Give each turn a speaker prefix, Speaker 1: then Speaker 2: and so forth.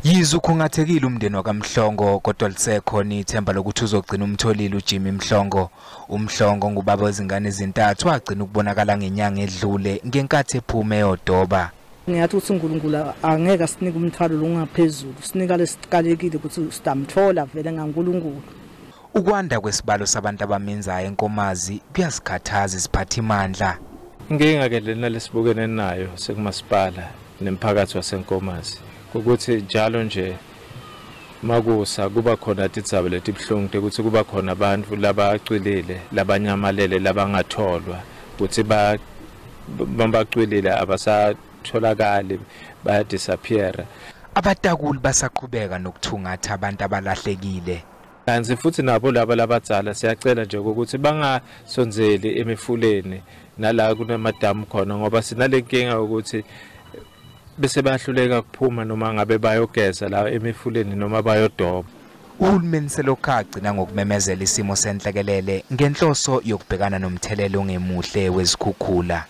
Speaker 1: Yize ukhungathekile umndeni wakaMhlongo kodwa lisekhona ithemba lokuthi uzogcina umtholile uJimmy Mhlongo. UMhlongo ngubaba wezingane ezintathu wagcina ukubonakala ngenyanga edlule ngenkathi ephume eyodoba.
Speaker 2: Ngiyathi ukuthi uNkulunkulu angeke asinike umthwalo longaphezulu, sinika lesikalekile ukuthi sitamthola vele ngaNkulunkulu.
Speaker 1: Ukwanda kwesibalo sabantu abaminzayo eNkomazi kuyasikhathaza isiphathimandla.
Speaker 3: Inkinga ke lena lesibukene nayo sekumasipala nemphakathi waseNkomazi ukuthi njalo nje makusa kuba khona titsaba letibuhlungu ukuthi kuba khona abantu labacwilile labanyamalele labangatholwa ukuthi bacwilile abasatholakali bayadisappear.
Speaker 1: Abatakuli basaqhubeka nokuthungatha abantu abalahlekile.
Speaker 3: Kanti futhi nabo laba labadzala siyacela nje ukuthi bangasonzeli emifuleni nala kunemadamu khona ngoba sinalenkinga ukuthi bese bayahluleka kuphuma noma ngabe bayogeza la emifuleni noma bayodoba.
Speaker 1: Uhulumeni selokhu agcina ngokumemezela isimo senhlekelele ngenhloso yokubhekana nomthelela ongemuhle wezikhukhula.